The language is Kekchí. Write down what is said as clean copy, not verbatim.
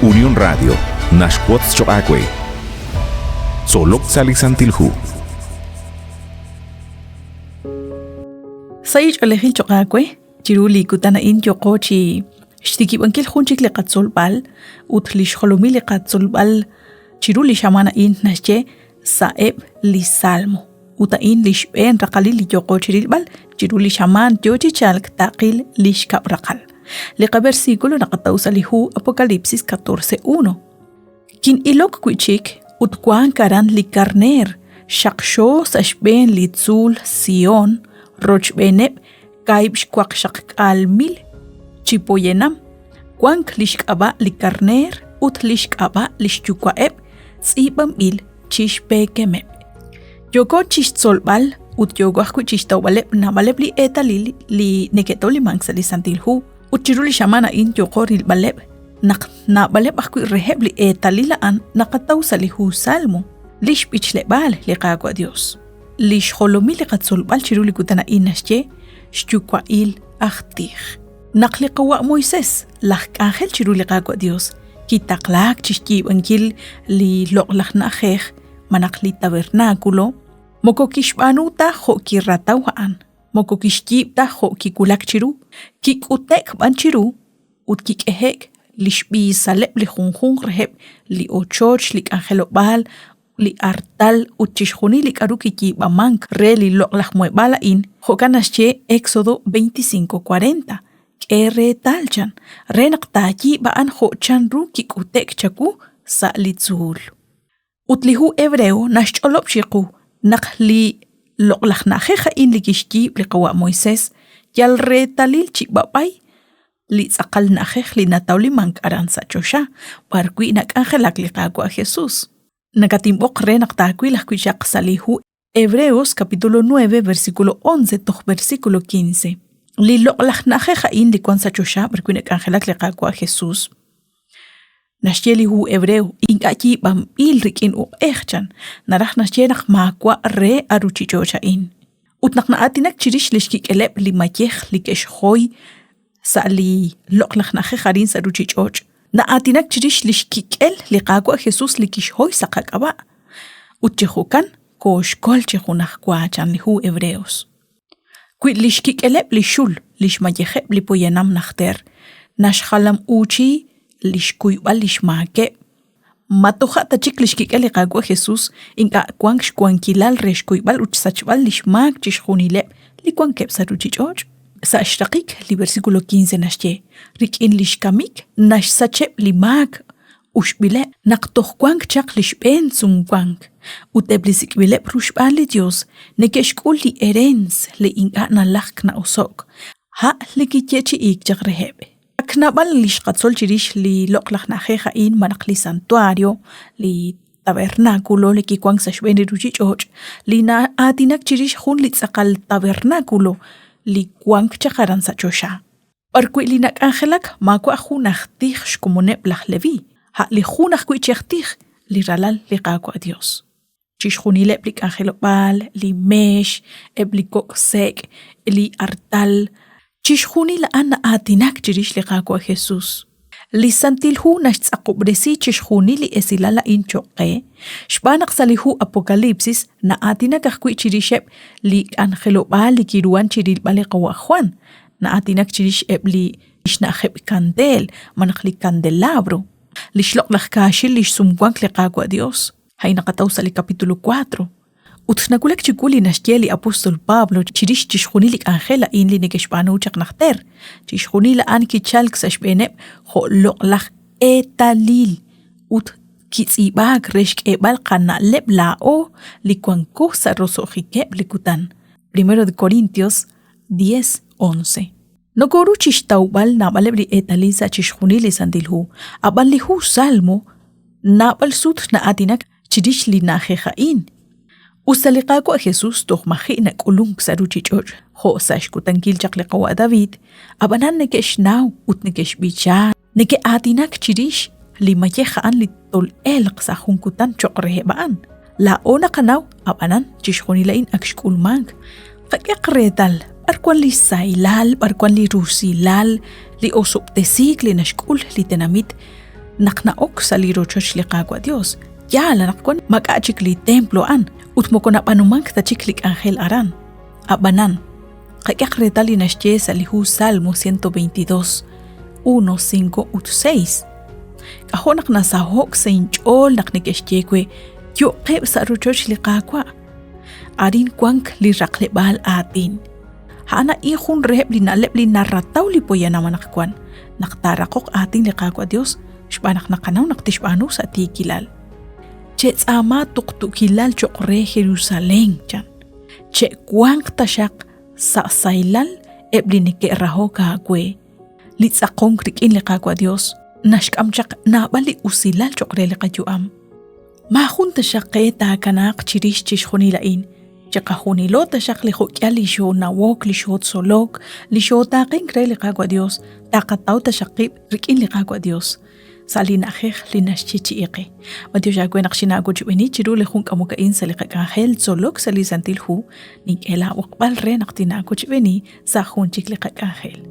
Unión Radio naxwotz choq' aawe. Tzolok sa' li Santil Hu. Sahil ch'oolejil choq' aawe chiru li kutan a'in yooqo chi xtikib'ankil jun chik li qatzolb'al ut li xjolomil li qatzolb'al chiru li xamaan a'in naxye sa'eb' li Salmo. Ut a'in li xb'een raqalil li yooqo chi rilb'al chiru li xamaan yo chi chalk taqil li xkab' raqal. Li qaversículo naqataw sa' li hu Apocalipsis 14:1. Kin'ilok wi' chik ut wank aran li karneer xaqxo sa' xb'een li tzuul Sión rochb'eeneb' kaahib' xwaqxaqk'aal mil chi poyanam, wank li xk'ab'a' li karneer ut li xk'ab'a' li xyuwa'eb' tz'iib'anb'il chi xpeekemeb'. Yooko chi xtzolb'al ut yooko ajwi' chi xtawb'aleb' naab'aleb' li eetalil li neke'tolimank sa' li Santil Hu ut chiru li xamaan a'in yooqo rilb'aleb' naq naab'aleb' ajwi' reheb' li eetalil a'an naqataw sa' li hu Salmo, li xb'ichleb'aal li Qaawa' Dios. Li xjolomil li qatzolb'al chiru li kutan a'in naxye xyuwa'il aj tij. Naq li qawa' Moisés, laj k'anjel chiru li Qaawa' Dios, kitaqlaak chi xyiib'ankil li loq'laj na'ajej malaj li tabernáculo, moko kixb'aanu ta jo' kirataw a'an, moko kixyiib' ta jo' kiwulak chiru, kik'ute'k b'an chiru ut kik'ehe'k li xb'iisaleb' li junjunq reheb' li ochoch, li k'anjelob'aal, li artal ut chixjunil li k'aru kiyiib'amank re li loq'laj muheb'aal a'in, jo'kan naxye Éxodo 25:40, K'e reetal chan, re naq taayiib' a'an jo' chanru kik'ute'k chawu sa' li tzuul. Ut li hu Hebreo naxch'olob' chiqu naq li loq'laj na'ajej a'in li kixyiib' li qawa' Moisés yal reetalil chi b'ab'ay li tz'aqal na'ajej li natawlimank aran sa' choxa b'arwi' nak'anjelak li Qaawa' Jesús. Nakatinb'oq re naq taawil ajwi' chaq sa' li hu Hebreos capítulo 9 versículo 11 toj versículo 15. Li loq'laj na'ajej a'in li wank sa' choxa b'arwi' nak'anjelak li Qaawa' Jesús. Naxye li hu Hebreo, ink'a' yiib'anb'il rik'in uq'ej chan, naraj naxye naq maawa' re a ruuchich'och' a'in. Ut naq na'aatinak chirix li xkik'eleb' li mayej li ke'xjoy sa' li loq'laj na'ajej arin sa' ruuchich'och', na'aatinak chirix li xkik'el li Qaawa' Jesús li kixhoy sa' qak'ab'a'. Ut chi jo'kan kooxkol chi junajwa chan li hu Hebreos. Wi li xkik'eleb' li xul li xmayejeb' li poyanam najter naxjalam'uuchi li xkuyb'al li xmaakeb', ma toja' ta chik li xkik'el li Qaawa' Jesús ink'a' wank xwankilal re xkuyb'al ut xsachb'al li xmaak chixjunileb' li wankeb' sa' ruuchich'och'? Sa' xraqik li versículo 15 naxye, Rik'in li xkamik naxsacheb' li maak uxb'ileb' naq toj wank chaq li xb'een sumwank, ut eb' li sik'b'ileb' ru xb'aan li Yos neke'xk'ul li ereens li ink'a' nalajk na'oso'k, a' li kiyeechi'iik chaq reheb'. Ak naab'al li xqatzol chirix li loq'laj na'ajej a'in malaj li santuario, li tabernáculo li kiwank sa' xb'een li ruuchich'och', li na'aatinak chirix jun li tz'aqal tabernáculo li wank chaq aran sa' choxa. B'arwi' li nak'anjelak maawa' jun aj tij xkomoneb' laj Leví, a' li jun ajwi' chi aj tij, li Ralal li Qaawa' Yos. Chixjunileb' li k'anjelob'aal, li meex, eb' li kok' sek', li artal, chixjunil a'an na'aatinak chirix li Qaawa' Jesús. Li Santil Hu naxtz'aqob'resi chixjunil li esilal a'in cho'q qe, xb'aan naq sa' li hu Apocalipsis na'aatinak ajwi' chirixeb' li k'anjelob'aal li kiruhank chi rilb'al li qawa' Juan, na'aatinak chirix eb' li xna'ajeb' kandeel malaj li kandelabro, li xloq'laj kaaxil li xsumwank li Qaawa' Dios, a'in naqataw sa' li capítulo 4. Ut nawulak chiwu li naxye li apóstol Pablo chirix chixjunil li k'anjel a'in li neke'xb'aanu chaq najter. Chixjunil a'an kichalk sa' xb'eeneb' jo' loq'laj eetalil ut kitz'iib'aak re xk'eeb'al qana'leb' laa'o li wanko sa' roso'jikeb' li kutan. Primero de Corintios 10, 11. Nokoru chixtawb'al naab'aleb' li eetalil sa' chixjunil li Santil Hu, ab'an li hu Salmo naab'al sut na'aatinak chirix li na'ajej a'in. Usta li Qaawa' Jesús toj maji' nak'ulunk sa' ruuchich'och' jo' sa' xkutankil chaq li qawa' David, ab'anan neke'xnaw ut neke'xb'icha, neke'aatinak chirix li mayej a'an li tol'elq sa' jun kutan cho'q reheb' a'an. Laa'o naqanaw, ab'anan chixjunil a'in ak xk'ulmank. Qak'ehaq reetal b'ar wan li sahilal, b'ar wan li rusilal, li osob'tesiik li naxk'ul li tenamit. naq na'ok sa' li rochoch li Qaawa' Dios. Yaal anaqwan maak'a' chik li templo a'an ut moko nab'aanumank ta chik li k'anjel aran. Ab'anan, qak'ehaq reetal li naxye sa' li hu Salmo 122, 1, 5 ut 6. K'ajo' naq nasaho'k sa' inch'ool naq neke'xye we, yo'qeb' sa' rochoch li Qaawa'. Arin wank li raqleb'aal aatin. A'an a'in jun reheb' li na'leb' li narataw li poyanam anaqwan, naq taaraqoq aatin li Qaawa' Yos xb'aan naq naqanaw naq tixb'aanu sa' tiikilal. Chetz'aama tuqtuukilal cho'q re Jerusalén, chan. Che'wanq taxaq sa' sahilal eb' li neke'rahok aawe. Li tz'aqonk rik'in li Qaawa' Yos naxk'am chaq naab'al li usilal cho'q re li qayu'am. Maajun taxaq qe taakanaaq chirix chixjunil a'in. Chiqajunilo taxaq li jo'k'ihal li xoonawok, li xootzolok, li xootaaqenk re li Qaawa' Dios, taqataw taxaq qib' rik'in li Qaawa' Dios sa' li na'ajej li naxyeechi'i qe. B'antiox aawe naq xinaawochb'eeni chiru li jun k'amok a'in sa' li qak'anjel tzolok sa' li Santil Hu, nink'e laab'oqb'al re naq tinaawochb'eeni sa' jun chik li qak'anjel.